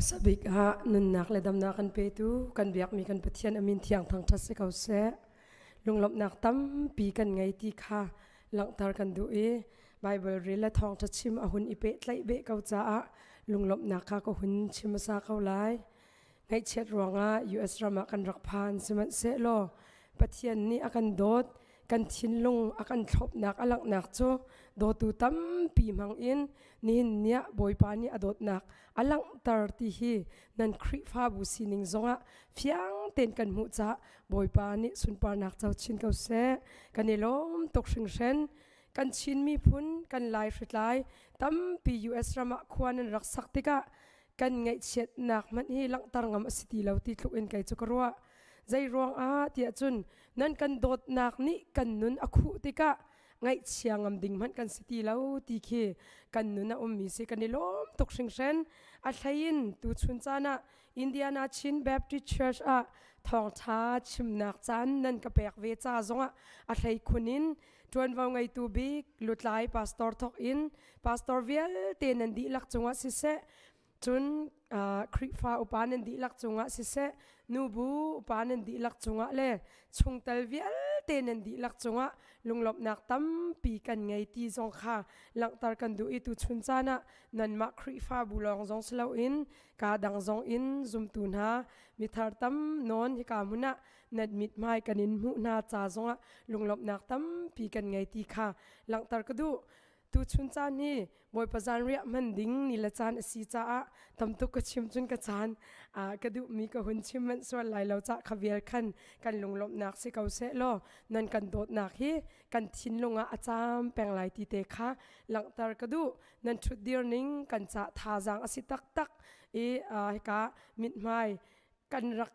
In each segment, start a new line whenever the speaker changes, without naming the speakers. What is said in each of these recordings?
Hmasa bik ah nunnak le damnak kan petu kan biakmi kan Pathian a min thiang thangṭhat si ko seh. Lunglawmhnak tampi kan ngei ti kha langhter kan duh i Baibal rel le thawngṭha chim a hun i pehtlaih beh ko caah lunglawmhnak kha ka hun chim hmasa ko lai. Ngaihchiat ruangah US ram ah kan rak phan sihmanhsehlaw Pathian nih a kan dawt kan thinlung a kan thlopnak a langhnak cu dawtu tampi hmang in nihin ni ah Bawipa nih a dawtnak a langhter ti hi nan Khrihfabu sining zongah fiang tein kan hmuh caah Bawipa nih sunparnak co chin ko seh. Kan i lawm tuk hringhren. Kan Chin miphun kan Lai hritlai tampi US ram ah khua nan rak sak tikah kan ngaihchiatnak hmanh hi langhter ngam a si ti lo ti tluk in kei cu ka ruah. Zei ruangah tiah cun nan kan dawtnak nih kan nun a khuh tikah ngaihchia ngam ding hmanh kan si ti lo ti khi kan nun a ummi si kan i lawm tuk hringhren. A hlei in tuchun caan ah Indiana Chin Baptist Church ah thawngṭha chimnak caan nan ka pek ve ca zongah a hlei khun in ṭuanvo ngeitu bik lutlai pastor thawk in pastor vialte nan dihlak cungah siseh cun Khrihfa upa nan dihlak cungah siseh nubu upa nan dihlak cungah le chungtel vialte nan dihlak cungah lunglawmhnak tampi kan ngei ti zong kha langhter kan duh i tuchun caan ah nanmah Khrihfabu lawng zong si loin ka dang zong in zumtu hna mithar tam nawn hika hmun ah nan mithmai kan in hmuh hna ca zongah lunglawmhnak tampi kan ngei ti kha langhter ka duh. Tuchun caan hi Bawipa zanriah hman ding ni le caan a si caah tamtuk ka chim cun ka caan ka duhmi ka hun chim manh sual lai lo cah kha vial khan kan lunglawmhnak si ko seh law nan kan dawtnak hi kan thinlung ah a caam peng lai ti te kha langhter ka duh. Nan ṭhutdir ning kan cah thazaang a si taktak i hika mithmai kan rak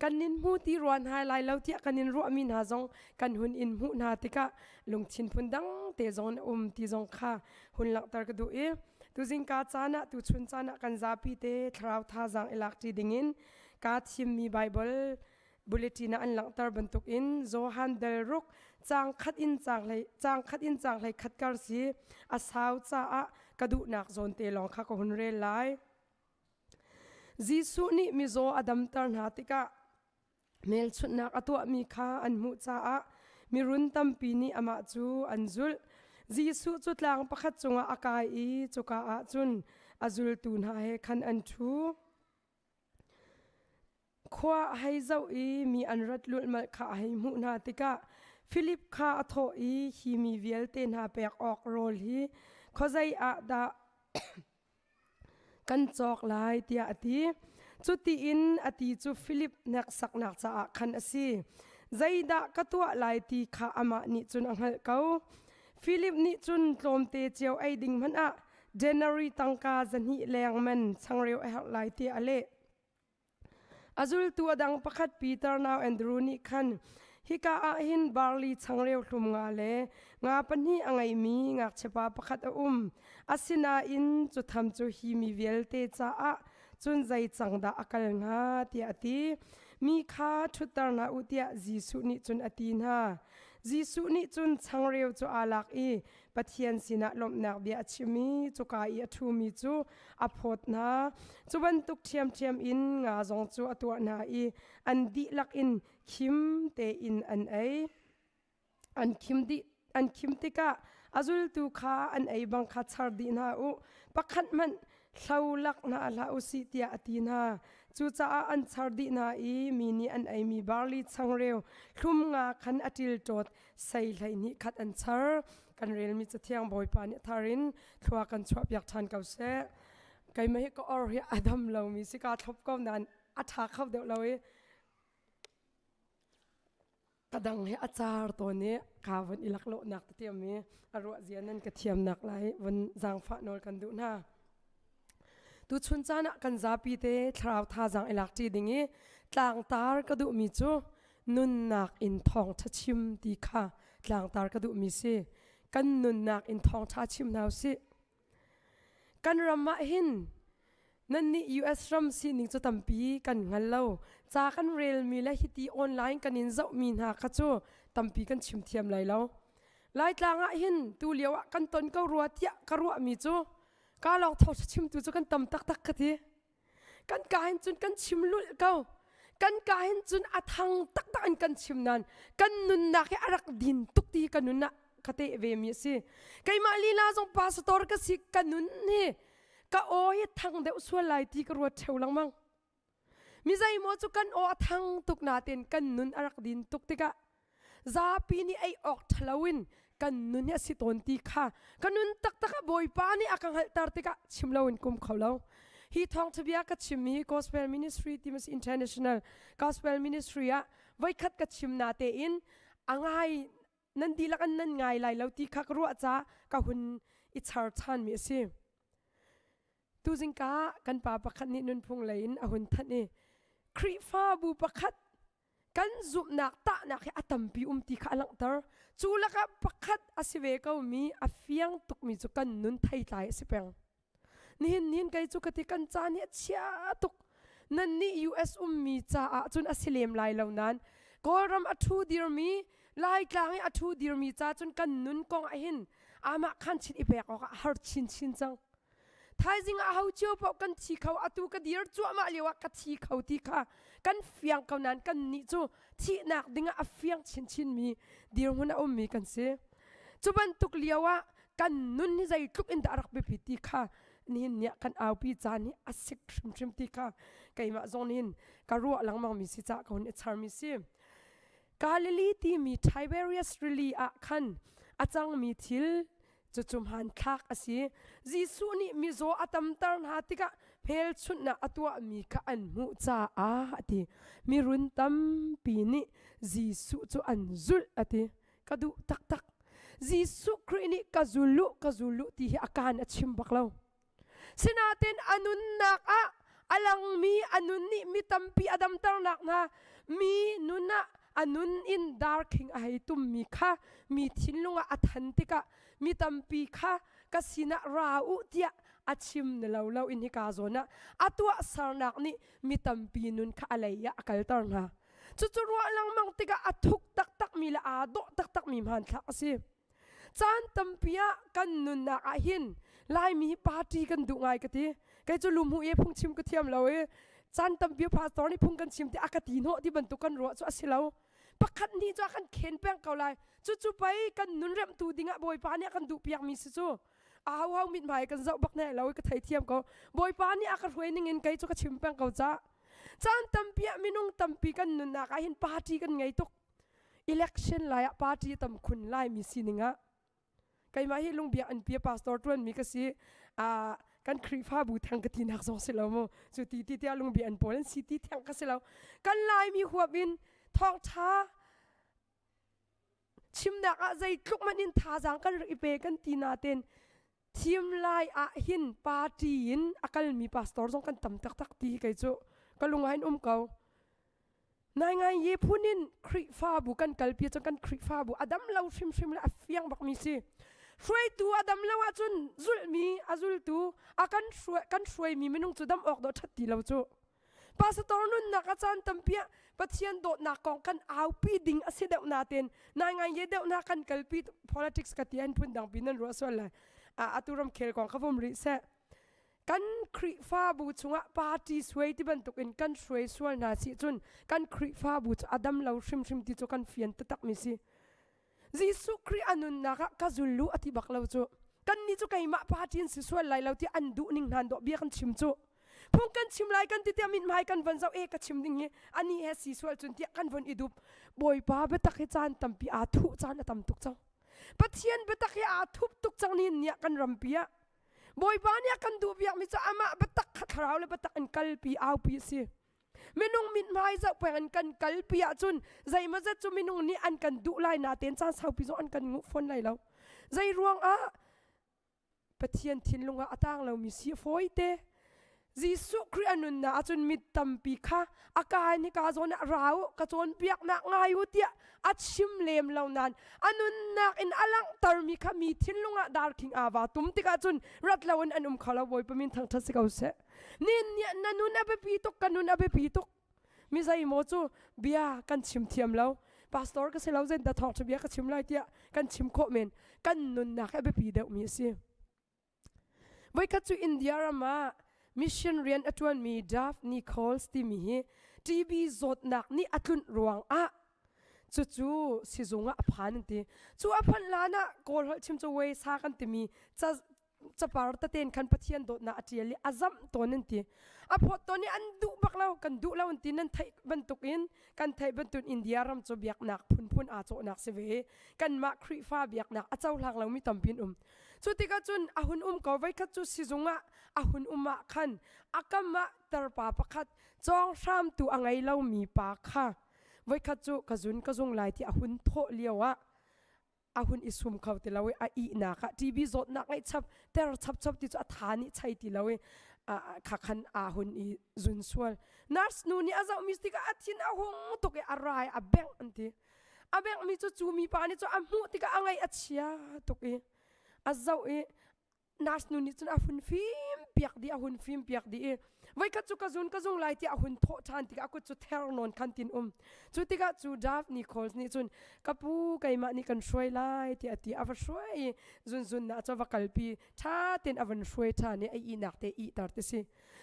kan in hmu ti ruan hai lai lo tiah kan in ruahmi hna zong kan hun in hmuh hna tikah lungthin phun dang te zong na um ti zong kha hun langhter ka duh i tuzingka caan ah tuchun caan ah kan zapi te thlarau thazaang i lak ṭi dingin kaa thimmi Bible bulletin ah an langhter bantukin Johan dal ruk caang khat in caang hlei caang khat in caang hlei khat kar si a sau caah ka duhnak zawn te lawng kha ka hun rel lai. Jesuh nih mizaw a damter hna tikah hmelchunhnak a tuahmi kha an hmuh caah mirun tampi nih amah cu an zulh. Jesuh cu tlang pakhat cungah a kai i cuka ah cun a zultu hna he khan an ṭhu. Khua a hei zoh i mi an rat lulhmalh kha a hei hmuh hna tikah Filip kha a thawh i hi mi vialte hna pek awk rawl hi khuazei ah dah kan cawk lai tiah a ti. Cutiin a ti cu Filip hneksaknak caah khan a si. Zeidah ka tuah lai ti kha amah nih cun a hngalh ko. Filip nih cun tlawmte cio ei ding hmanh ah denarii tangka 200 leng man changreu a herh lai tiah a leh. A zultu a dang pakhat Peter nau Andrew nih khan hika ah hin barli changreu hlum nga le nga pahnih a ngeimi ngakchiapa pakhat a um. Asinain cu tham cu hi mi vialte caah cun zei cang dah a kal hnga tiah a ti. Mi kha ṭhutter hna u tiah Jesuh nih cun a ti hna. Jesuh nih cun changreu cu aa lak i Pathian sinah lawmhnak bia a chim i cuka i a ṭhumi cu a phawt hna. Cu bantuk ṭhiamṭhiam in nga zong cu a tuah hna i an dihlak in khim tein an ei. An khim dih an khim tikah a zultu kha an ei bang kha char dih hna u. Pakhat hmanh hlo lak hna hlah u sih tiah a ti hna. Cucaah an char dih hna i mi nih an eimi barli changreu hlum nga khan a ṭilṭawt sei 12 khat an char. Kan relmi cathiang Bawipa nih thar in thlua kan chuahpiak ṭhan ko seh. Keimah hi ka or hi a dam lomi si kaa thlop ko nain a ṭha kho deuh lo i ka dang hi a car tawn i ka vun i laklawhnak tete um i a ruah zia nan ka thiamnak lai vun zaangfah nawl kan duh hna. Tuchun caan ah kan zapi te thlarau thazaang i lak ṭi ding i tlangtar ka duhmi cu nunnak in thawngṭha chim ti kha tlangtar ka duhmi si. Kan nunnak in thawngṭha chim hna usih. Kan ram ah hin nannih US ram sining cu tampi kan hngal lo. Ca kan relmi le hiti online kan in zohmi hna kha cu tampi kan chim thiam lai lo. Laitlang ah hin tu lio ah kan ton ko rua tiah ka ruahmi cu ka lawng thawngṭha chimtu cu kan tam taktak ka ti. Kan ka hin cun kan chim lulh ko. Kan ka hin cun a thang taktak in kan chim nain kan nunnak hi a rak din tuk ti ka nun ah ka teh ve mi a si. Keimah lila zong pastor ka si ka nun hi ka aw hi thang deuh sual lai ti ka ruat theo lengmang. Mi zeimaw cu kan aw a thang tuk nain kan nun a rak din tuk tikah zapi nih ei awk ṭhalo in kan nun hi a si tawn ti kha ka nun taktak ah Bawipa nih a ka hngalhter tikah chim loin kum kho lo. Hi thawngṭha bia ka chimmi Gospel Ministry Times International Gospel Ministry ah voikhat ka chim na tein a ngai nan dihlak an nan ngai lai lo ti kha ka ruah caah ka hun i char ṭhanmi a si. Tuzing ka kan pa pakhat nih nunphung lei in a hun thanh i Khrihfabu pakhat kan zumhnak tahnak hi a tampi um ti kha a langhter. Cu lakah pakhat a si ve ko mi a fiang tukmi cu kan nun theitlai a si peng. Nihin nihin kei cu ka ti kan caan hi a chia tuk. Nan nih US ummi caah cun a si lem lai lo nain Kawlram a ṭhu dirmi Laitlang i a ṭhu dirmi ca cun kan nun kong ah hin amah khan chin i pek awk ah a har chinchin cang. Thaizing ah ho cio paoh kan thi kho atu ka dir cuahmah lio ah ka thi kho ti kha kan fiang ko nain kan nih cu thihnak ding ah a fiang chinchin mi dirhmun a ummi kan si. Cu bantuk lio ah kan nun hi zeitluk in dah a rak biapi ti kha nihin ni ah kan aupi caan hi a sik hrimhrim ti kha keimah zong nihin ka ruah lengmang mi si cah ka hun i charmi si. Galilee timi Tiberias rili ah khan a cangmi thil cucu hmanthlak a si. Jesuh nih mizaw a tamter hna tikah hmelchunhnak a tuahmi kha an hmuh caah a ti. Mirun tampi nih Jesuh cu an zulh a ti. Ka duh taktak. Jesuh Khrih nih ka zul u, ka zul u ti hi a kaan a chim bak lo. Sinain a nunnak ah a langmi a nun nih mi tampi a damternak hna mi nun ah a nun in darkhing a hei tummi kha mi thinlung ah a than tikah mi tampi kha ka sinah ra u tiah a chim na lo lo in hika zawn ah a tuahsernak nih mi tampi nun kha a lei ah a kalter hna. Cucu ruah lengmang tikah a thuk taktakmi le aa dawh taktakmi hmanthlak a si. Caan tampi ah kan nunnak ah hin Laimi hi party kan duh ngai ka ti. Kei cu lumhu i phungchim ka thiam lo i caan tampi pastor nih phung kan chim ti a ka ti hnawh ti bantuk kan ruah cu a si lo. Pakhat hnih cu a kan khen peng ko lai. Cucu pei kan nun remhtu dingah Bawipa nih a kan duh piakmi si cu. A ho ho mithmai kan zoh bak ne lo i ka theithiam ko. Bawipa nih a ka hruai ning in kei cu ka chim peng ko ca. Caan tampi ah minung tampi kan nunnak ah hin party kan ngei tuk. Election lai ah party tam khun lai mi sining ah keimah hi lungbiak an pia pastor tuan mi ka si a kan Khrihfabu thang ka ti nak zong si lo mu cu ti ti tiah lungbiak an pawl an si ti thang ka si lo kan lai mi huap in thawngtha chimnak ah zeitluk man in thazaang kan rak i pe kan ti na ten thim lai ah hin party in a kalmi pastor zong kan tam taktak ti kei cu ka lung ah hin um ko Nai ngai ye phun in Khrihfabu kan kalpi cun kan Khrihfabu a dam lo hrimhrim le a fiang bakmi si. Hruaitu a dam lo ahcun zulhmi a zultu a kan hruai kan hruaimi minung cu dam awk dawh ṭhat ti lo cu. Pastor nunnak a caan tampi ah Pathian dawtnak kong kan aupi ding a si deuh nain nai ngai ye deuh na kan kalpi politics ka ti an phun dangpi nan ruah sual lai. A atu ramkhel kong kha vum rih seh. Kan Khrihfabu chungah party suai ti bantuk in kan hruai sual hna si cun kan Khrihfabu cu a dam lo hrimhrim ti cu kan fian taktak mi si. Jesuh Khrih a nunnak ah ka zul lu a ti bak lo cu. Kannih cu keimah party in si sual lai lo ti an duh ning hna dawh bia kan chim cu. Phung kan chim lai kan ti tiah mithmai kan von zoh e ka chim ding hi ani he si sual cun tiah kan von i dup. Bawipa biatak hi caan tampi aa thuh caan a tam tuk cang. Pathian biatak hi aa thup tuk cang ni niah kan rampi ah. Bawipa nih a kan duh biakmi cu amah biatak kha thlarau le biatak in kalpi aupi a si. Minung mithmai zoh peng in kan kalpi ahcun zeimawzat cu minung nih an kan duh lai natein caan saupi zong an kan nguh fawn lai lo. Zei ruangah Pathian thinlung ah a tang lomi si a fawi te. Jesuh Khrih a nunnak ahcun mi tampi kha a ka in hika zawn ah ra u ka cawnpiaknak ngai u tiah a chim lem lo nain a nunnak in a langhtermi kha mi thinlung ah darkhing aa va tum tikah cun rat loin an um kho lo Bawipa min thangṭhat si ko seh. Nin nih na nun a biapi tuk ka nun a biapi tuk mi zeimaw cu bia kan chim thiam lo pastor ka si lo zen da thawngṭha bia ka chim lai tiah kan chim khawh men kan nunnak hi a biapi deuhmi a si. Voikhat cu India ram ah mission rian a ṭuanmi Dave Nichols timi hi TB zawtnak nih a tlunh ruangah cucu sizung ah a phan an ti. Cu a phanh hlan ah Kawl holh chim cu wesa kan timi ca capar taten khan Pathian dawtnak a ṭial i a zamh tawn an ti. A phawt tawn i an duh bak lo, kan duh lo an ti. Nan theih bantukin kan theih bantuk India ram cu biaknak phunphun aa cawhnak si ve. Kanmah Khrihfa biaknak a cohlang lomi tampi an um. Cu tikah cun a hun um ko voikhat cu sizung ah a hun um ah khan a kam ah tarpa pakhat cawng hramtu a ngei lomi pa kha voikhat cu ka zun ka zung lai ti a hun thawh lio ah a hun i sum kho ti lo i a ihnak ah TB zawtnak ngeih chap ter chap chap ti cu a tha nih chei ti lo i kha khan aa hun i zun sual nurse nu nih a zoh mi tikah a thin a hung tuk i a rai a bengh an ti a bengh mi cu cu mi pa nih cu a hmuh tikah a ngaih a chia tuk i a zoh i nurse nu nih cun a hun fim piak dih a hun fim piak dih i voikhat cu ka zun ka zung lai tiah a hun thawh ṭhan tikah a kut cu ther nawn khan tin um cu tikah cu Dave Nichols nih cun ka pu keimah nih kan hruai lai tiah a ti a va hruai i zunzun na cu va kalpi ṭha tein a van hruai ṭhan i a ihnak te ihter ti si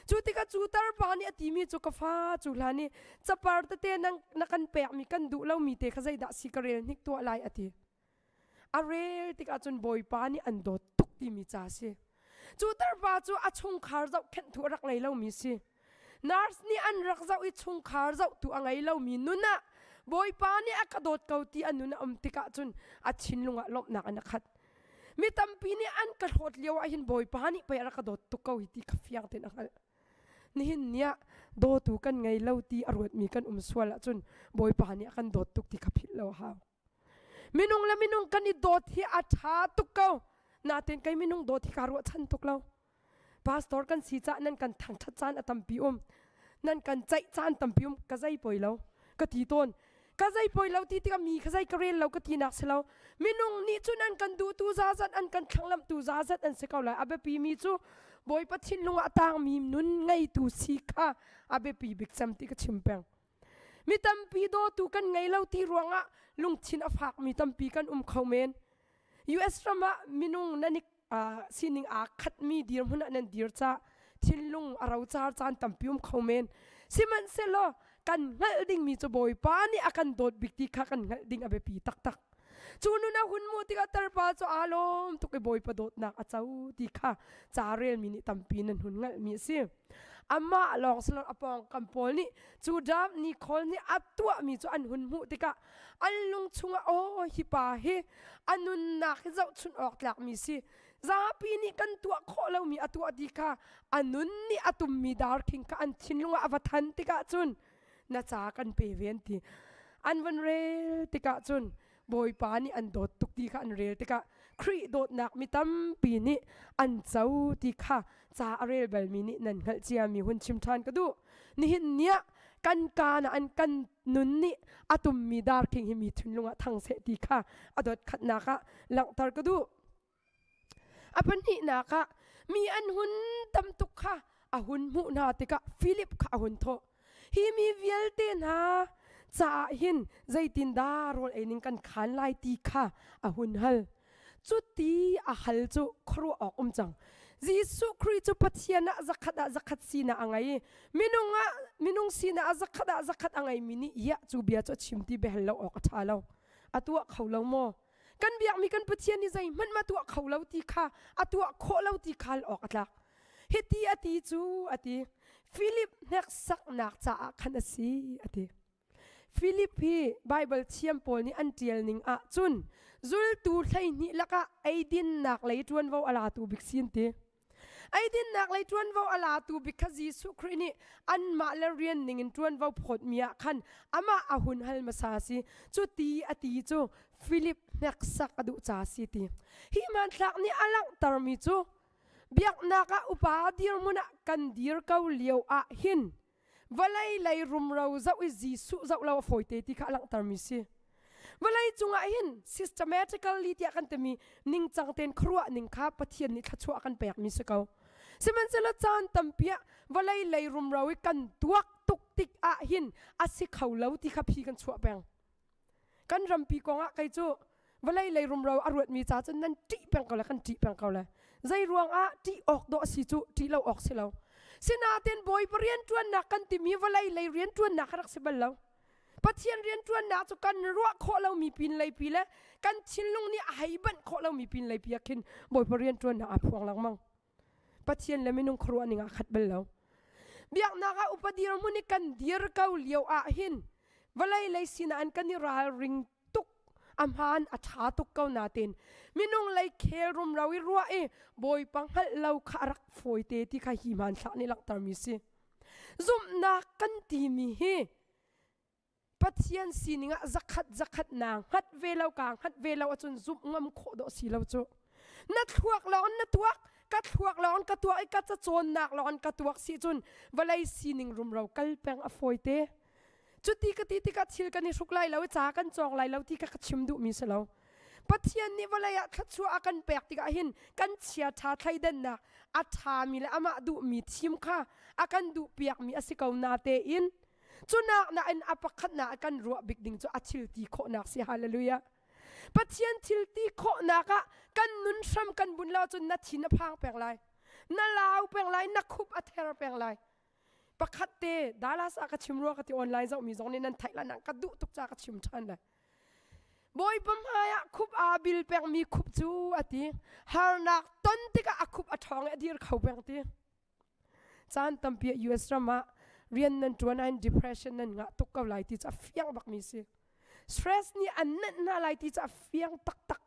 cu tikah cu tarpa nih a timi cu ka fa cu hlan i capar tete na kan pekmi kan duh lomi te kha zeidah si ka rel hnik tuah lai a ti A rel tikah cun Bawipa nih an dawt tuk timi ca a si. Cu tarpa cu a chungkhar zohkhenhtu a rak ngei lomi si. Nurse nih an rak zoh i chungkhar zohtu a ngei lomi nun ah Bawipa nih a ka dawt ko ti a nun a um tikah cun a thinlung ah lawmhnak in a khat. Mi tampi nih an ka hlawt lio ah hin Bawipa nih pei a rak ka dawt tuk ko hi ti kha fiang tein a hngalh. Nihin ni ah dawtu kan ngei lo ti a ruatmi kan um sual ahcun Bawipa nih a kan dawt tuk ti kha philh lo a hau. Minung le minung kan i dawt hi a ṭha tuk ko. Nain kei minung dawt hi kaa ruahchan tuk lo. Pastor kan si cah nan kan thangṭhat caan a tampi um. Nan kan ceih caan tampi um. Ka zei poi lo. Ka ti tawn. Ka zei poi lo ti tikah mi kha zei ka rel lo ka ti nak si lo. Minung nih cun an kan duhtu zazat an kan thlanglamhtu zazat an si ko lai. A biapi mi cu Bawipa thinlung ah a tangmi nun ngeitu si kha a biapi bik cem ti ka chim peng. Mi tampi dawtu kan ngei lo ti ruangah lungthin a fakmi tampi kan um kho men. US ram ah minung nan i sining aa khatmi dirhmun ah nan dir ca thinlung a rocar caan tampi um kho men. Sihmanhsehlaw kan hngalh dingmi cu Bawipa nih a kan dawt bik ti kha kan hngalh ding a biapi taktak. Cu nun a hun mu tikah tarpa cu aa lawm tuk i Bawipa dawtnak a co ti kha ca relmi nih tampi nan hun hngalhmi a si. Amah lawng si lo a pawngkam pawl nih cu dam ni khawl nih a tuahmi cu an hun hmuh tikah an lung chungah aw hi pa hi a nunnak hi zohchunh awk tlakmi si zapi nih kan tuah khawh lomi a tuah ti kha a nun nih a tummi darkhing kha an thinlung ah a va than tikah cun na ca kan pe ve an ti an van rel tikah cun Bawipa nih an dawt tuk ti kha an rel tikah Khrih dawtnak mi tampi nih an co ti kha ca a rel balmi nih nan hngalh ciami hun chim ṭhan ka duh. Nihin ni ah kan kaan ah an kan nun nih a tummi darkhing hi mi thinlung ah thang seh ti kha a dawt khatnak ah langhter ka duh. A pahnihnak ah mi an hun tam tuk kha a hun hmuh hna tikah Filip kha a hun thawh. Hi mi vialte hna caah hin zeitindah rawl ei ning kan khaan lai ti kha a hun hal. Cuti a hal cu khuaruah awk um cang. Jesuh Khrih cu Pathian ah zakhat ah zakhat sinak a ngei i minung ah minung sinak ah zakhat ah zakhat a ngeimi nih iah cu bia cu a chim ti biahal lo awk a ṭha lo. A tuah kho lo maw? Kan biakmi kan Pathian nih zeihmanh ma tuah kho lo ti kha a tuah khawh lo ti kha awk a tlak. Hiti a ti cu a ti. Philip hneksaknak caah khan a si a ti. Philip hi Baibal thiam pawl nih an ṭial ning ah cun zultu 12 lakah eidinnak lei ṭuanvo a latu bik si an ti. Eidinnak lei ṭuanvo a latu bik kha Jesuh Khrih nih anmah le rian ningin ṭuanvo phawtmi ah khan amah a hun hal hmasa si. Cu ti a ti cu Philip hneksak a duh ca si ti. Hi hmanthlak nih a langhtermi cu biaknak ah upa dirhmun ah kan dir ko lio ah hin vawlei lei rumro zoh i Jesuh zoh lo a fawite ti kha a langhtermi si. Vawlei cungah hin systematically tiah kan timi ningcang tein khuaruah ning kha Pathian nih thluachuah kan pekmi si ko. Sihmanhsehlaw caan tampi ah vawlei lei rumro i kan tuak tuk tik ah hin a si kho lo ti kha phi kan chuah peng. Kan rampi kong ah kei cu vawlei lei rumro a ruatmi ca cun nan ṭih peng ko le kan ṭih peng ko le. Zei ruang ah ṭih awk dawh a si cu ṭih lo awk si lo. Sinain Bawipa rianṭuannak kan timi vawlei lei rianṭuannak a rak si bal lo. Pathian rianṭuannak cu kan ruah khawh lomi pin leipi le kan thinlung nih a hei banh khawh lomi pin leipi ah khin Bawipa rianṭuannak aa phuang lengmang. Pathian le minung khuaruah ning ah khat bal lo. Biaknak ah upa dirhmun i kan dir ko lio ah hin vawlei lei sinah an kan i ralring tuk a hmaan a ṭha tuk ko nain minung lei khel rumro i ruah i Bawipa hngalh lo kha a rak fawite ti kha hi hmanthlak nih langhtermi si. Zumhnak kan timi hi Pathian sining ah zakhat zakhat naa hngat ve lo kaa hngat ve lo ahcun zumh ngam khawh dawh si lo cu. Na thluak lawng na tuak, ka thluak lawng ka tuak i ka cacawnnak lawng ka tuak si cun vawlei sining rumro kal peng a fawite. Cuti ka ti tikah thil kan i hruk lai lo i ca kan cawng lai lo ti kha ka chim duhmi si lo. Pathian nih vawlei ah thluachuah a kan pek tikah hin kan chia ṭha thleidannak a ṭhami le amah duhmi thim kha a kan duhpiakmi a si ko na tein cunak nain a pakhatnak ah kan ruah bik ding cu a thil ti khawhnak si hallelujah Pathian thil ti khawhnak ah kan nun hram kan bunh lo cun na thin a phang peng lai na lau peng lai na khup a ther peng lai pakhat te Dallas ah ka chim rua ka ti online zoh mi zong nih nan theih la nang ka duh tuk ca ka chim ṭhan lai Bawipa hmai ah khup aa bil pengmi khup cu a ti harnak ton tikah a khup a ṭhawng i a dir kho peng ti caan tampi ah US ram ah rian nan ṭuan ah depression nan ngah tuk ko lai ti cu a fiang bakmi si stress nih an nenh hna lai ti cu a fiang taktak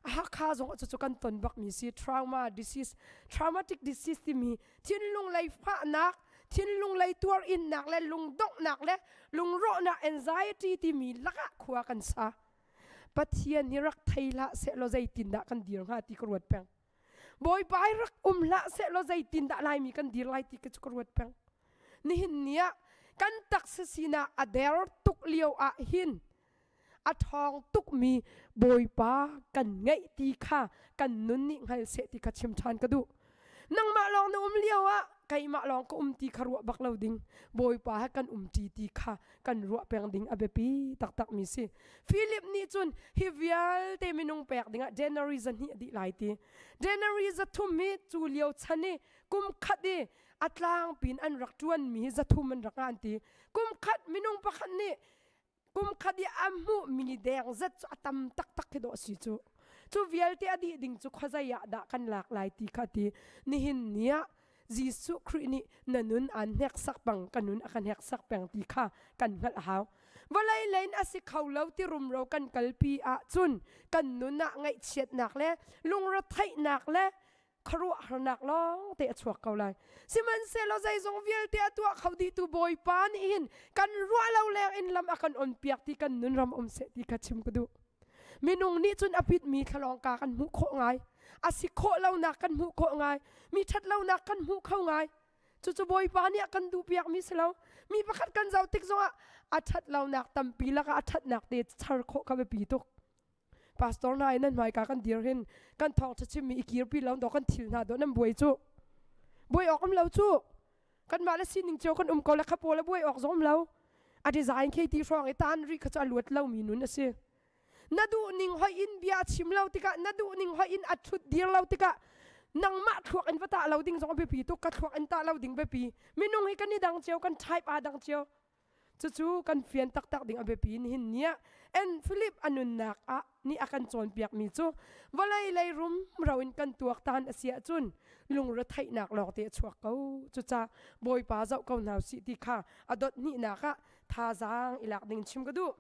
Hakha zong cucu kan ton bakmi si trauma disease traumatic disease timi thinlung lei fahnak thinlung lei tuar innak le lungdonghnak le lungrawhnak anxiety timi lakah khua kan sa Pathian hi rak thei hlah sehlaw zeitindah kan dir hnga ti ka ruat peng Bawipa hi rak um hlah sehlaw zeitindah Laimi kan dir lai ti ka cu ka ruat peng nihin ni ah kan taksa sinak a der tuk lio ah hin a ṭhawng tukmi Bawipa kan ngeih ti kha kan nun nih hngal seh ti kha chim ṭhan ka duh. Nangmah lawng na um lio ah keimah lawng ka um ti kha ruah bak lo ding. Bawipa he kan um ṭi ti kha kan ruah peng ding a biapi taktakmi si. Philip nih cun hi vialte minung pek dingah January zahnih a dih lai ti. January zathum hi cu lio chan i kum khat i a tlangpin an rak ṭuanmi hi zathum an rak an ti. Kum khat minung pakhat nih kum khat i a hmuhmi deng zet cu a tam taktak khi dawh si cu cu vialte a dih ding cu khuazei ah dah kan lak lai ti kha ti nihin ni ah Jesuh Khrih nih na nun aan hneksak pang ka nun a ka hneksak peng ti kha kan hngalh a hau vawlei lein a si kho lo ti rumro kan kalpi ahcun kan nun ah ngaihchiatnak le lungretheihnak le khuaruahharnak lawng te a chuak ko lai. Sihmanhsehlaw zeizong vialte a tuah kho dihtu Bawipa nih hin kan ruah lo leng in lam a kan on piak ti kan nun ram um seh ti kha chim ka duh. Minung nih cun a pitmi thlalawngka kan hmuh khawh ngai. A si khawh lonak kan hmuh khawh ngai. Mi ṭhat lonak kan hmuh kho ngai. Cucu Bawipa nih a kan duh piakmi si lo. Mi pakhat kan zoh tik zongah a ṭhat lonak tampi lakah a ṭhatnak te char khawh kha biapi tuk. Pastor hna in nan hmaika kan dir hin kan thawngṭha chimmi i kirpi lo dawh kan thil hna dawh nan buai cu. Buai awk um lo cu. Kanmah le sining cio kan um ko le kha pawl le buai awk zong um lo. A design khi ti hrawng i tan rih kha cu a luat lomi nun a si. Na duh ning hoi in bia a chim lo tikah na duh ning hoi in a ṭhut dir lo tikah nangmah thluak in va tah lo ding zong a biapi tuk ka thluak in tah lo ding biapi minung hi kan i dang cio kan type aa dang cio Cucu kan fian taktak ding a biapi nihin ni ah en Philip a nunnak ah nih a kan cawnpiakmi cu vawlei lei rumro in kan tuaktan a si ahcun lungretheihnak lawngte a chuak ko. Cucaah Bawipa zoh ko hna usih ti kha a dot hnihnak ah thazaang i lak ding chim ka duh.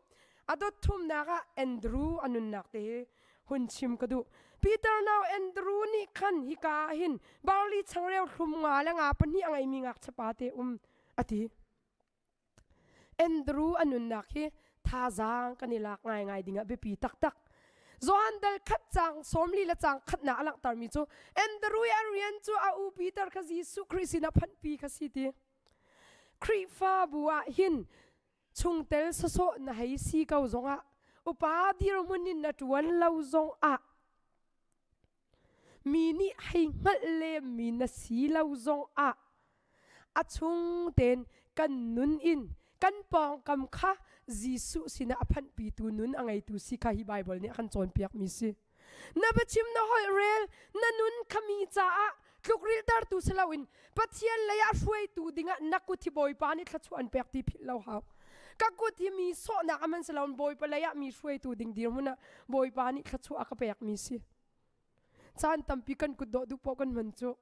A dot thumnak ah Andrew a nunnak te hi hun chim ka duh. Peter nau Andrew nih khan hika ah hin barli changreu hlum nga le nga pahnih a ngeimi ngakchia te um a ti. Andrew a nunnak hi thazaang kan i lak ngaingai ding ah biapi taktak. Johan dal khat cang sawmli le cang khatnak a langhtermi cu Andrew i a rian cu a u Peter kha Jesuh Khrih sinah phanhpi kha si ti. Khrihfabu ah hin chungtel sawsawh na hei si ko zongah upa dirhmun in na ṭuan lo zongah Mi nih hei hngalh lemmi na si lo zongah a chung tein kan nun in kan pawngkam kha Jesuh sinah a phanhpitu nun a ngeitu si kha hi Baibal nih a kan cawnpiakmi si. Na biachim na holh rel na nun kha mi caah tlukriltertu si loin Pathian lei ah hruaitu dingah na kut hi Bawipa nih thluachuah an pek ti philh lo hau. Ka kut hi mi sawhnak a man si loin Bawipa lei ah mi hruaitu ding dirhmun ah Bawipa nih thluachuah a ka pekmi si. Caan tampi kan kut dawh duh paoh kan hman cu.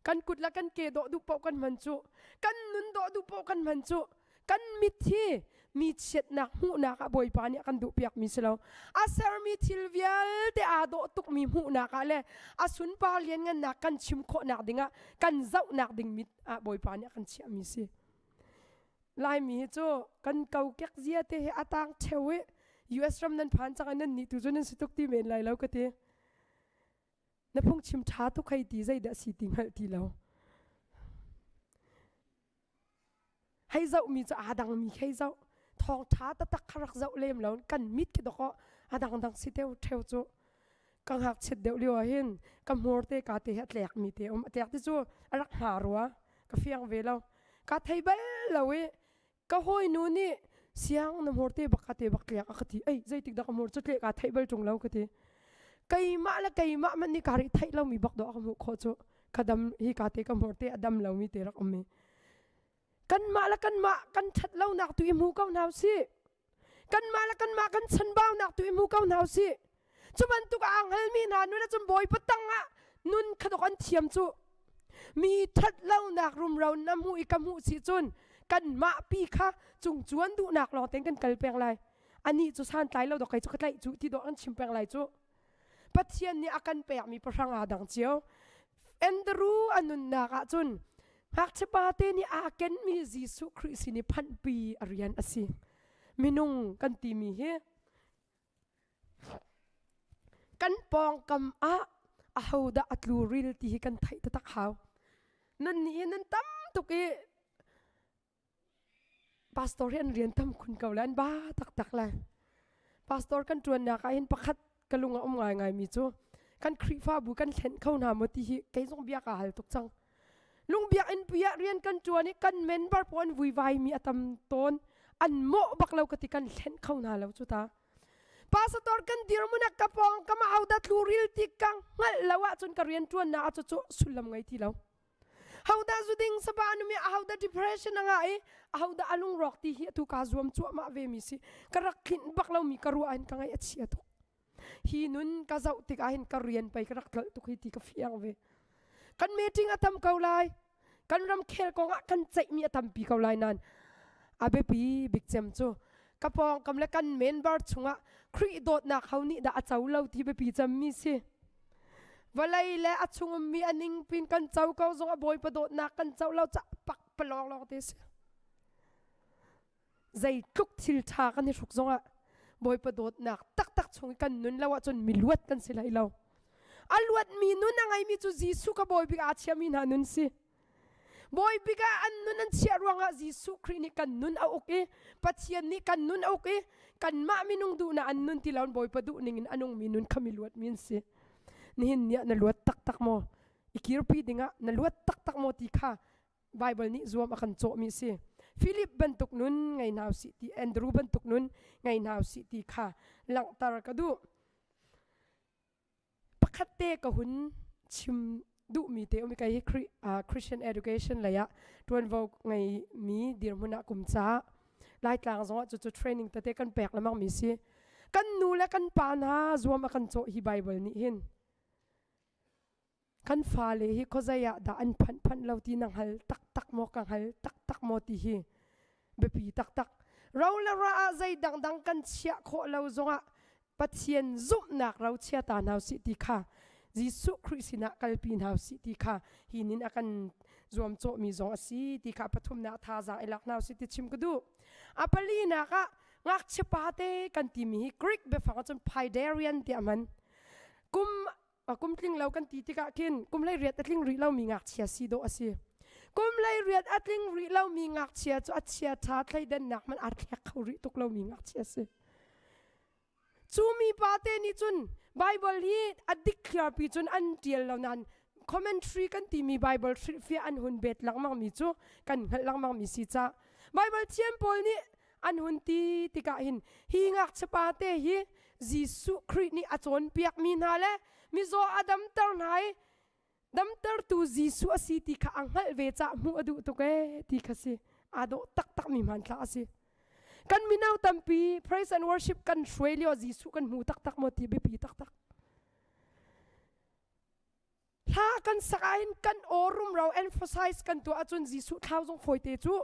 Kan kut le kan ke dawh duh paoh kan hman cu. Kan nun dawh duh paoh kan hman cu. Kan mit hi mi chiatnak hmuhnak ah Bawipa nih a kan duhpiakmi si lo. A sermi thil vialte aa dawh tukmi hmuhnak ah le a sunpar lianngannak kan chim khawhnak dingah kan zohnak ding mit ah Bawipa nih a kan chiahmi si. Laimi hi cu kan kokek zia te hi a tang ṭheo i US ram nan phan cang i nan nih tu cu nan si tuk ti men lai lo ka ti. Na phungchim ṭha tuk hei ti zeidah si ti hngalh ti lo. Hei zohmi cu aa dangmi khi hei zoh. Thawngṭha taktak kha rak zoh lem lo kan mit khi dawkaw a dangdang si teo ṭheo cu. Ka ngakchiat deuh lio ah hin ka hmur te ka te hi a tlekmi te um. A tlek ti cu a rak hma rua. Ka fiang ve lo. Ka thei bal lo i ka hawinu nih siang na hmur te bak ka te bak tlek a ka ti. Ei zeitik dah ka hmur cu tlek aa theih bal ṭung lo ka ti. Keimah le keimah man nih kaa ri theih lomi bak dawh a ka hmuh khawh cu. Ka dam hi ka te ka hmur te a dam lomi te rak um i. Kanmah le kanmah kan ṭhat lonak tu i hmu ko hna usih. Kanmah le kanmah kan chanbaunak tu i hmu ko hna usih. Cu bantuk aa hngalmi hna nun ahcun Bawipa tangah nun kha dok an thiam cu. Mi ṭhat lonak rumro na hmuh i ka hmuh si cun kanmah pi kha cungcuan duhnak lawng tein kan kal peng lai. Anih cu santlai lo dok kei cu ka tlaih cu ti dawh kan chim peng lai cu. Pathian nih a kan pekmi pahrang aa dang cio. Andrew a nunnak ah cun ngakchia pa te nih aa kenmi Jesuh Khrih sin i phanhpi a rian a si. Minung kan timi hi kan pawngkam ah ahodah a tlu ril ti hi kan theih taktak hau. Nan nih hi nan tam tuk i Pastor hi an rian tam khun ko le an ba taktak le. Pastor kan ṭuannak ah hin pakhat ka lung a um ngaingai mi cu kan Khrihfabu kan thlen kho hna maw ti hi kei zong bia kaa hal tuk cang. Lungbiak inn pi ah rian kan ṭuan i kan member pawl an vuivai mi a tam tawn. An mawh bak lo ka ti kan thlen kho hna lo cu ta. Pastor kan dirhmun ah ka pawng kam ah hodah tluril ti ka hngalh lo ahcun ka rian ṭuannak ah cucu sullam ngei ti lo. Hodah zuding saba numi ahodah depression a ngah i ahodah a lungrawk ti hi atu kaa zuam cuahmah ve mi si ka rak tlinh bak lomi ka ruah in ka ngaih a chia tuk hi nun ka zoh tikah hin ka rian pei ka rak tlolh tuk hi ti ka fiang ve kan meeting a tam ko lai kan ramkhel kong ah kan ceihmi a tampi ko lai nain a biapi bik cem cu ka pawngkam le kan member chungah Khrih dawtnak ho nih dah a co lo ti biapi cemmi si vawlei le a chung ummi a ningpin kan co ko zong a bawipa dawtnak kan co lo ca pak palawng lawng te si zeitluk thil ṭha kan i hruk zongah bawipa dawtnak taktak chung i kan nun lo ahcun mi luat kan si lai lo a luatmi nun a ngeimi cu Jesuh ka bawi bik aa chiami hna nun si Bawi bik ah an nun an chiah ruangah Jesuh Khrih nih kan nun a uk i Pathian nih kan nun a uk i kanmah minung duhnak an nun ti lo in Bawipa duh ning in a nungmi nun kha mi luatmi an si. Nihin ni ah na luat taktak maw? I kirpi dingah na luat taktak maw ti kha Bible nih zuam a kan cawhmi a si. Philip bantuk nun ngei hna usih ti Andrew bantuk nun ngei hna usih ti kha langhter ka duh. Pakhat te ka hun chim duhmi te um i kei hi Christian education lei ah ṭuanvo ngeimi dirhmun ah kum ca Laitlang zongah cucu training tete kan pek lengmang mi si. Kan nu le kan pa hna zuam a kan cawh hi Bible nih hin. Kan fale hi khuazei ah dah an phanh phanh lo ti na hngal taktak maw ka hngal taktak maw ti hi biapi taktak. Ro le ra ah zei dangdang kan chiah khawh lo zongah Pathian zumhnak ro chia ta hna usih ti kha Jesuh Khrih sinah kalpi hna usih ti kha hi nin a kan zuamcawhmi zong a si ti kha pathumnak thazaang i lak hna usih ti chim ka duh. A palinak ah ngakchia pa te kan timi hi Greek biafang ahcun Phaidarian tiah a hman. Kum kum tling lo kan ti tikah khin kum hlei riat a tling rih lomi ngakchia si dawh a si. Kum hlei riat a tling rih lomi ngakchia cu a chia ṭha thleidannak hmanh aa thlek kho rih tuk lomi ngakchia si. Cu mi pa te nih cun Bible hi a dikthliarpi cun an ṭial lo nain commentary kan timi Bible hrilhfiah an hun bet lengmangmi cu kan hngalh lengmangmi si cah Bible thiam pawl nih an hun ti tikah hin hi ngakchia pa te hi Jesuh Khrih nih a cawnpiakmi hna le mizaw a damter hna i. Damtertu Jesuh a si ti kha a hngalh ve cah hmuh a duh tuk ee ti kha si. Aa dawh taktakmi hmanthlak a si. Kan mino tampi praise and worship kan hruai lio Jesuh kan hmu taktak maw ti biapi taktak. Hla kan sak ahhin kan aw rumro emphasize kan tuah ahcun Jesuh thlau zong fawite cu.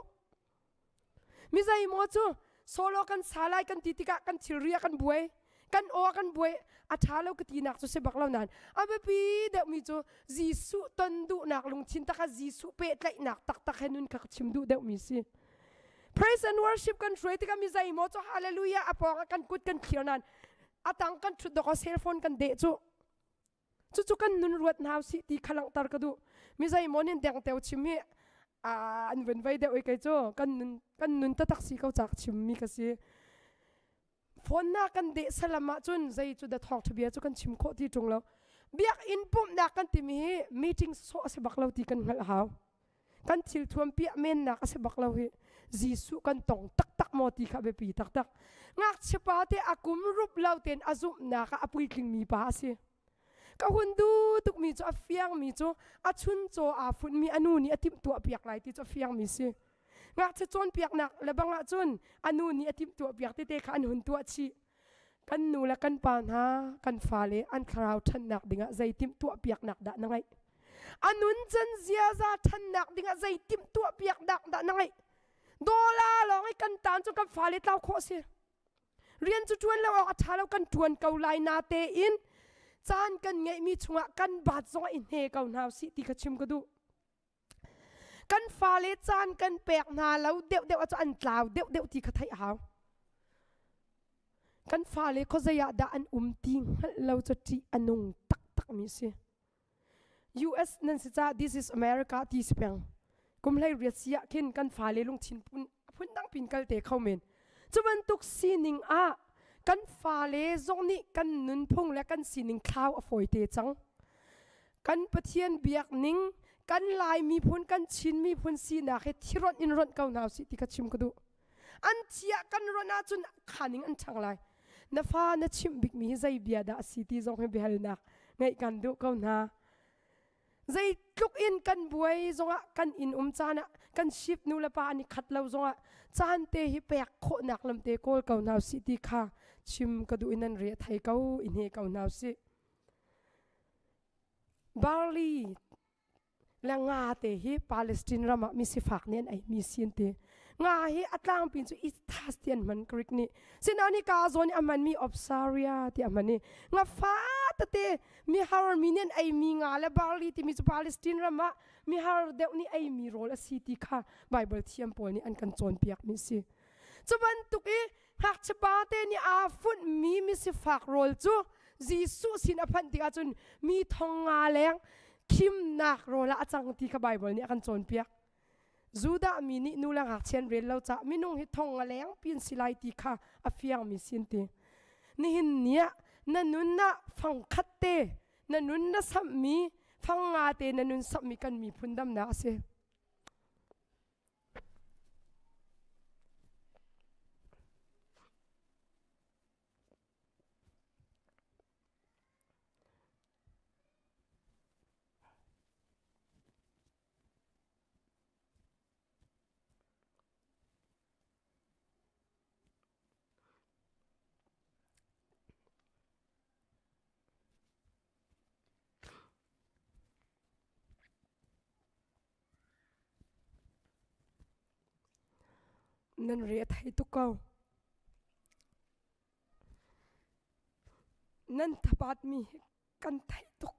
Mi zeimaw cu solo kan sa lai kan ti tikah kan thilri ah kan buai, kan aw ah kan buai, a ṭha lo ka tinak cu si bak lo nain a biapi deuhmi cu Jesuh ton duhnak lungthin tak ah Jesuh pehtlaihnak taktak he nun kha ka chim duh deuhmi si. Praise and worship kan hruai tikah mi zeimaw cu hallelujah a pawng ah kan kut kan thlir nain a tang kan ṭhut dawk ah cell phone kan deh cu. Cucu kan nun ruat hna usih ti kha langhter ka duh. Mi zeimaw nih dengteo chim hi an vun vei deuh i kei cu kan nun kan nun taktak si ko ca ka chimmi ka si. Phone na kan deh salam ahcun zei cu da thawngṭha bia cu kan chim khawh ti ṭung lo. Biakinn pumhnak kan timi hi meeting sawh a si bak lo ti kan hngalh hau. Kan thil thuam piah mennak a si bak lo hi. Jesuh kan tong taktak maw ti kha biapi taktak. Ngakchia pa te a kum rup lo tein a zumhnak ah a puitlingmi pa a si. Ka hun duh tukmi cu a fiangmi cu a chuncaw aa funhmi a nu nih a timhtuah piak lai ti cu a fiangmi si. Ngakchia cawnpiaknak le bang ahcun a nu nih a timhtuah piak tete kha an hun tuah chih. Kan nu le kan pa hna, kan fale an thlarau ṭhannak dingah zei timhtuah piaknak dah na ngeih? A nuncan ziaza ṭhannak dingah zei timhtuah piaknak dah na ngeih? Dawla lawng i kan taan cu kan fale tlau khawh a si. Rian cu ṭuan lo awk a ṭha lo kan ṭuan ko lai na tein caan kan ngeihmi chungah kan baat zongah i hne ko hna usih ti kha chim ka duh. Kan fale caan kan pek hna lo deuhdeuh ah cu an tlau deuhdeuh ti kha theih a hau. Kan fale khuazei ah dah an um ti hngalh lo cu ṭih a nung taktakmi a si. US nan si caah this is America ti si peng. Kum hlei riat si ah khin kan fale lungthin phun phundang pin kal te kho men. Cu bantuk sining ah kan fale zong nih kan nunphung le kan sining thlau a fawi te cang. Kan Pathian biak ning, kan Lai miphun, kan Chin miphun sinak hi thironh in ronh ko hna usih ti kha chim ka duh. An thiah kan ronh ahcun khaning an ṭhang lai. Na fa na chimh bikmi hi zei bia dah a si ti zong hi biahalnak ngeih kan duh ko hna. Zeitluk in kan buai zongah kan inn um caan ah kan ship nu le pa an i khat lo zongah caan te hi pek khawhnak lam te kawl ko hna usih ti kha chim ka duh in nan re a thei ko i hne ko hna usih. Barley le nga te hi Palestine ram ah mi sifak nih an eimi si an ti. Nga hi a tlangpi cu Ithas ti an hman Greek nih. Sinain hi ka zawn i a hmanmi Opsaria ti a hman i nga fa tete mihar mi nih an eimi nga le barley timi cu Palestine ram ah mihar deuh nih eimi rawl a si ti kha Bible thiam pawl nih an kan cawnpiakmi a si. Cu bantuk i Ngakchia pate nih aa funhmi misifak rawl cu Jesuh sin a phanh tikah cun mi thong nga leng khimnak rawl ah a cang ti kha Baibal nih a kan cawnpiak. Judah mi nih nu le ngakchia an rel lo caah minung hi thong nga leng pin si lai ti kha a fiangmi sin ti. Nihin ni ah na nun ah fang khat te na nun na samhmi fang nga te na nun samhmi kan miphun damnak a si. Nan re a thei tuk ko. Nan thapat mi hi kan theih tuk.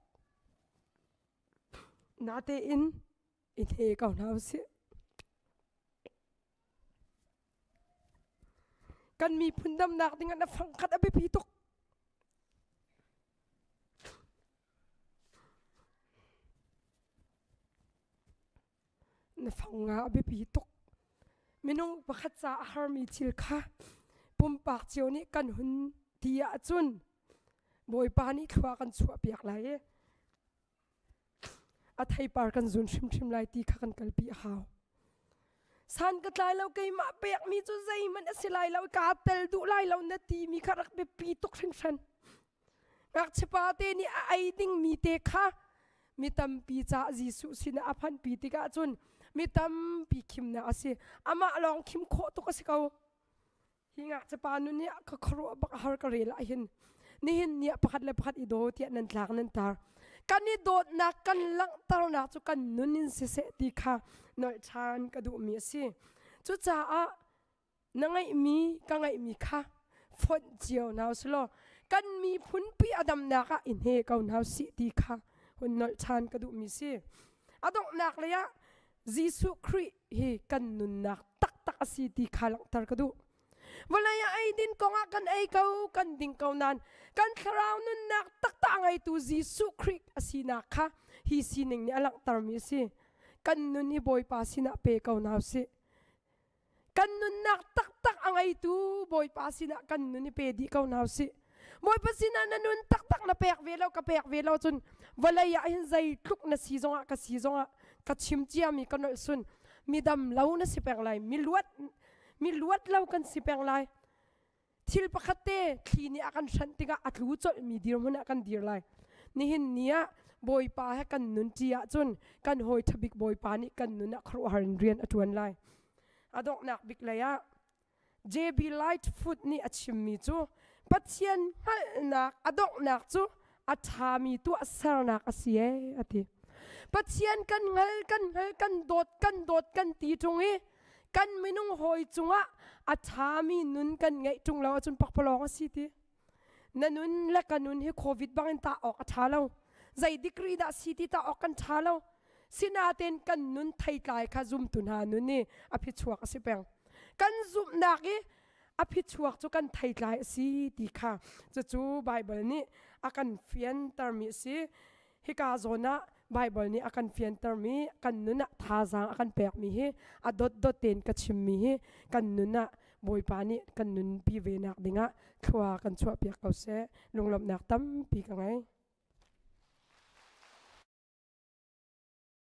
Natein i hne ko hna usih. Kan miphun damnak ding ah na fangkhat a biapi tuk. Na fang nga a biapi tuk. Minung pakhat ca a harmi thil kha pumpak cio nih kan hun ti ahcun Bawipa nih thlua kan chuahpiak lai i a theipar kan zun hrimhrim lai ti kha kan kalpi a hau. San ka tlai lo keimah pekmi cu zeihmanh a si lai lo kaa tel duh lai lo na timi kha rak biapi tuk hringhran. Ngakchia pa te nih a ei dingmi te kha. Mi tampi caah Jesuh sinah a phanhpi tikah cun mi tampi khimnak a si. Amah lawng khim khawh tuk a si ko. Hi ngakchiapa nu nih ka khuaruah bak har ka rel ah hin nihin ni ah pakhat le pakhat i daw tiah nan tlak nan tar. Kan i dawtnak kan langhternak cu kan nun in siseh ti kha nolh ṭhan ka duhmi a si. Cucaah na ngeihmi ka ngeihmi kha fonh cio hna usih law kan miphunpi a damnak ah i hne ko hna usih ti kha hun nolh ṭhan ka duhmi si. A donghnak lei ah Jesuh Khrih hi kan nunnak taktak a si ti kha langhter ka duh. Vawlei ah eidin kongah kan ei ko, kan ding ko nain kan thlarau nunnak taktak a ngeitu Jesuh Khrih a sinak kha hi sining nih a langhtermi a si. Kan nun hi Bawipa sinah pe ko hna usih. Kan nunnak taktak a ngeitu Bawipa sinah kan nun i pe dih ko hna usih. Bawipa sinah na nun taktak na pek ve lo ka pek ve lo cun vawlei ah hin zeitluk na si zongah ka si zongah ka chim ciami ka nolh sun midam lo na si peng lai mi luat mi luat lo kan si peng lai thil pakhat te thli nih a kan hranh tikah a tlu colhmi dirhmun ah kan dir lai nihin ni ah bawipa he kan nun ṭi ahcun kan hawi ṭhabik bawipa nih kan nun ah khuaruahhar in rian a ṭuan lai a donghnak bik lei ah JB Lightfoot nih a chimmi cu Pathian hngalhnak a donghnak cu a ṭhami tuahsernak a si ee a ti. Pathian kan hngal kan hngal kan dawt kan dawt kan ti ṭung i kan minung hawi cungah a ṭhami nun kan ngeih ṭung lo ahcun pakpalawng a si ti. Na nun le ka nun hi COVID bangin tah awk a ṭha lo. Zei degree dah si ti tah awk kan ṭha lo. Sinain kan nun theitlai kha zumtu hna nun i a phichuak a si peng. Kan zumhnak i a phichuak cu kan theitlai a si ti kha cucu Baibal nih a kan fiantermi a si. Hika zawn ah Baibal nih a kan fiantermi kan nun ah thazaang a kan pekmi hi a dotdot tein ka chimmi hi kan nun ah Bawipa nih kan nunpi ve nak dingah thlua kan chuahpiak ko seh. Lunglawmhnak tampi ka ngei.